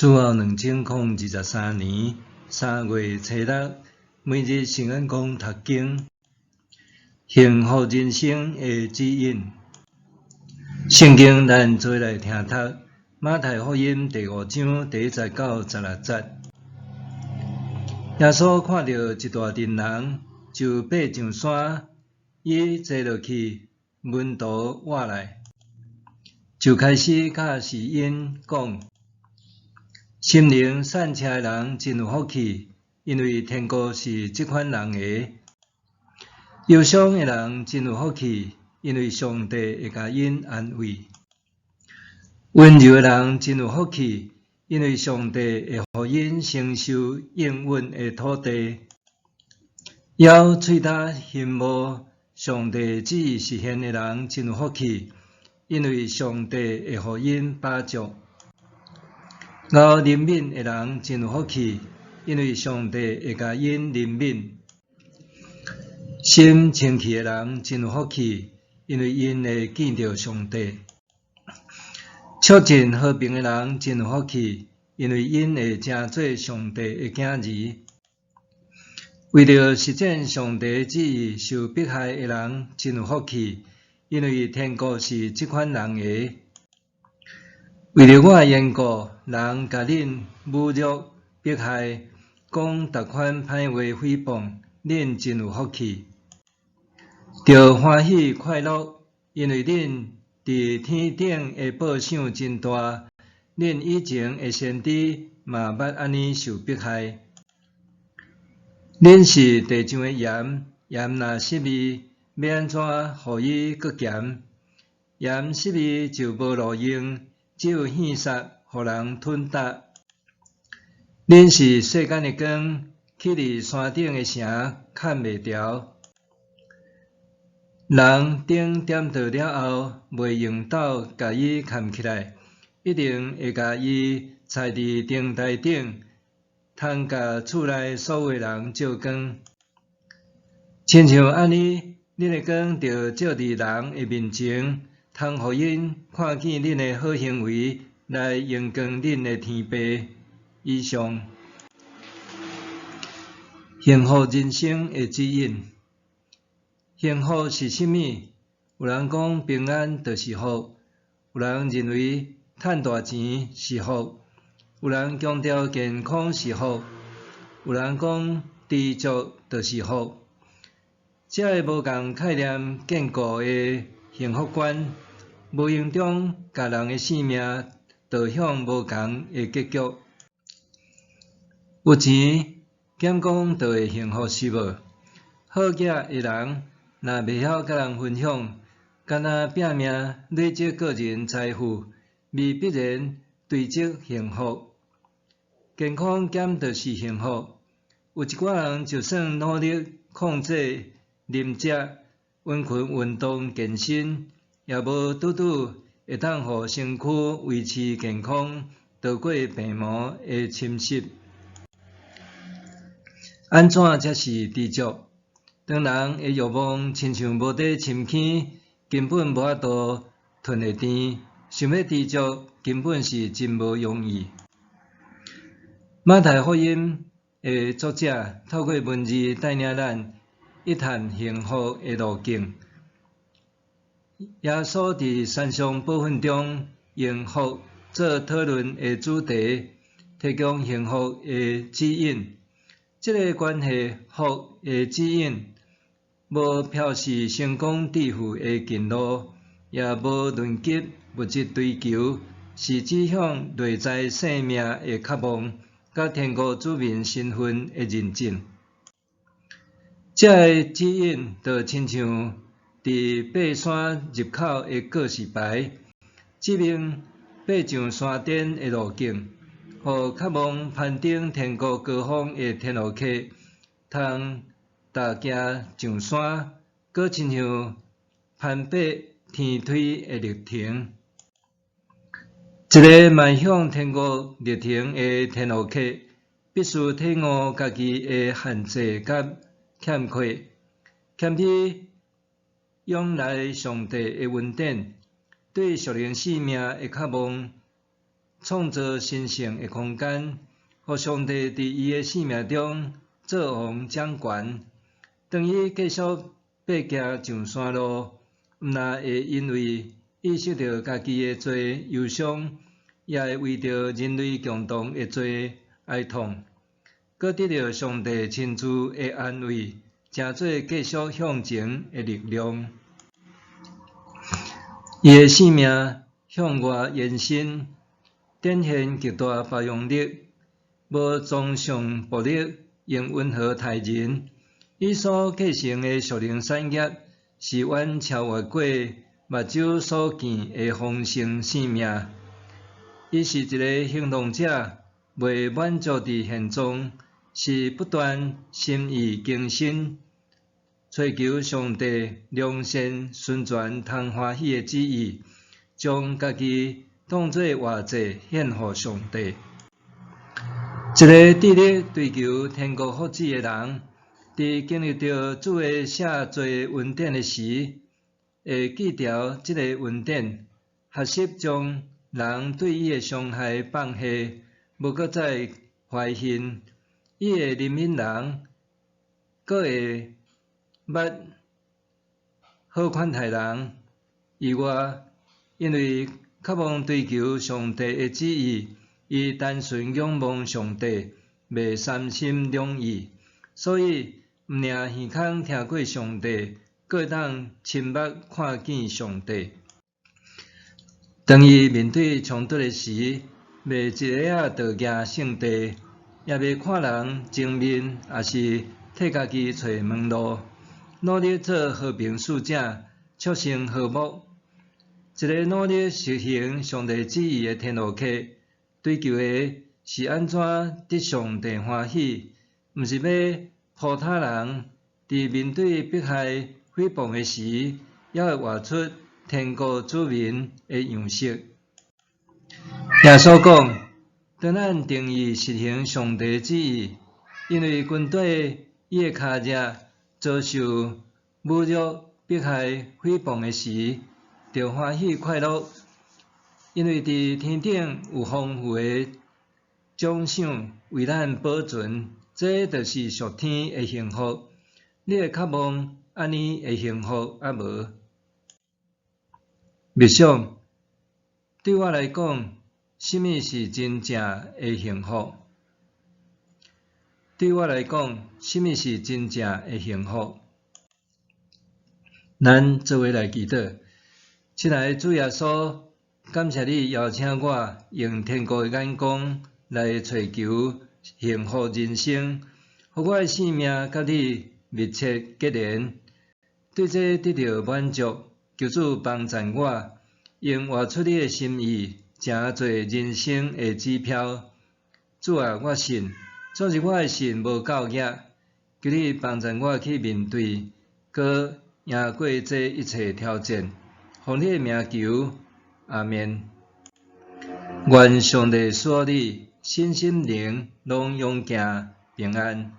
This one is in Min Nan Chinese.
主後2023年3月初六，每日聖恩光讀經，幸福人生的指引。聖經咱做來聽讀，馬太福音第五章第一節到十六節。耶穌看著一大陣人，就爬上山，伊坐落去，門徒倚來，就開始教示𪜶講：心靈散赤的人真有福氣，因為天國是這款人的；憂傷的人真有福氣，因為上帝會共𪜶安慰；溫柔的人真有福氣，因為上帝會予𪜶承受應允的土地。枵喙焦欣慕上帝旨意實現的人真有福氣，因為上帝會予𪜶飽足。敖憐憫的人真有福氣，因為上帝會共𪜶憐憫。心清氣的人真有福氣，因為𪜶會見著上帝。促進和平的人真有福氣，因為𪜶會成做上帝的囝兒。為著實踐上帝旨意受迫害的人真有福氣，因為天國是這款人的。為著我的緣故，人共恁侮辱、迫害，講逐款歹話誹謗，恁真有福氣。著歡喜快樂，因為恁佇天頂的報賞真大。恁以前的先知嘛捌按呢受迫害。恁是地上的鹽，鹽若失味，欲按怎予伊閣鹹？鹽失味就無路用，只有獻撒，予人吞踏。恁是世間的光，起佇山頂的城，崁袂牢。人燈點著了後，袂用斗共伊崁起來，一定會共伊載佇燈臺頂，通共厝內所有人照光。親像按呢，恁的光著照佇人的面前，通予𪜶看見恁的好行為，來榮光恁的天父。以上，幸福人生的指引。幸福是啥物？有人講平安就是福，有人認為趁大錢是福，有人強調健康是福，有人講知足就是福。這个無仝概念建構的幸福觀，無形中共人的生命導向無仝的結局。有錢敢講就會幸福是無？好額的人若袂曉佮人分享，敢若拚命累積個人財富，未必然堆積幸福。健康敢就是幸福？有一寡人就算努力控制飲食、穩勤運動健身，也無拄拄會當予身軀維持健康，渡過病魔的侵襲。按怎才是知足？當人的欲望親像無底深坑，根本無法度吞會甜，想欲知足，根本是真無容易。馬太福音的作者透過文字帶領咱一探幸福的路徑。耶穌佇山上寶訓中，用福做討論的主題，提供幸福的指引。這个關係福的指引，無標示成功致富的近路，也無論及物質追求，是指向內在生命的渴望，佮天國子民身份的認證。這个指引就親像佇爬山入口的告示牌，指明爬上山頂的路徑，予渴望攀登天國高峰的天路客，通踏行上山，閣親像攀爬天梯的歷程。一个邁向天國歷程的天路客，必須體悟家己的限制佮欠缺，謙虛仰賴上帝的恩典，對屬靈生命的渴望，創造神聖的空間，予上帝佇伊的生命中做王掌權。當伊繼續爬行上山路，毋但會因為意識著家己的罪憂傷，也會為著人類共同的罪哀痛，閣得著上帝親自的安慰，成做繼續向前的力量。伊的生命向外延伸，展現極大包容力，無崇尚暴力，用溫和待人。伊所繼承的屬靈產業，是遠超越過目睭所見的豐盛生命。伊是一个行動者，袂滿足佇現狀，是不斷心意更新，追求上帝良善、純全、通歡喜的旨意，將家己當做活祭獻予上帝。一个致力追求天國福祉的人，佇經歷著主的赦罪恩典的時，會記牢這个恩典，學習將人對伊的傷害放下，無閣再懷恨。伊會憐憫人，閣會捌好款待人。以外，因為渴望追求上帝的旨意，伊單純仰望上帝，袂三心兩意，所以毋爾耳空聽過上帝，閣會當親目看見上帝。當伊面對衝突的時，袂一下仔就舉聖地，也袂看人情面，抑是替家己揣門路，努力做和平使者，促成和睦。一个努力實行上帝旨意的天路客，追求的是按怎得上帝歡喜，毋是欲鋪他人。佇面對迫害、誹謗的時，猶會活出天國子民的樣式。耶穌講：當咱定意實行上帝旨意，因為軍隊伊的跤跡遭受侮辱、迫害、誹謗的時，著歡喜快樂，因為佇天頂有豐富的獎賞為咱保存，這就是屬天的幸福。你會渴望按呢的幸福抑無？默想，對我來講，啥物是真正的幸福？對我來講，啥物是真正的幸福？咱做伙來祈禱。親愛的主耶穌，感謝你邀請我用天國的眼光來揣求幸福人生，予我的生命佮你密切結連。對這得著滿足，求主幫贊我，用活出你的心意，成做人生的指標。主啊，我信，總是我的信無夠額，求你幫贊我去面對，閣贏過這一切挑戰。奉你的名求，阿們。願上帝賜予你身心靈攏勇健平安。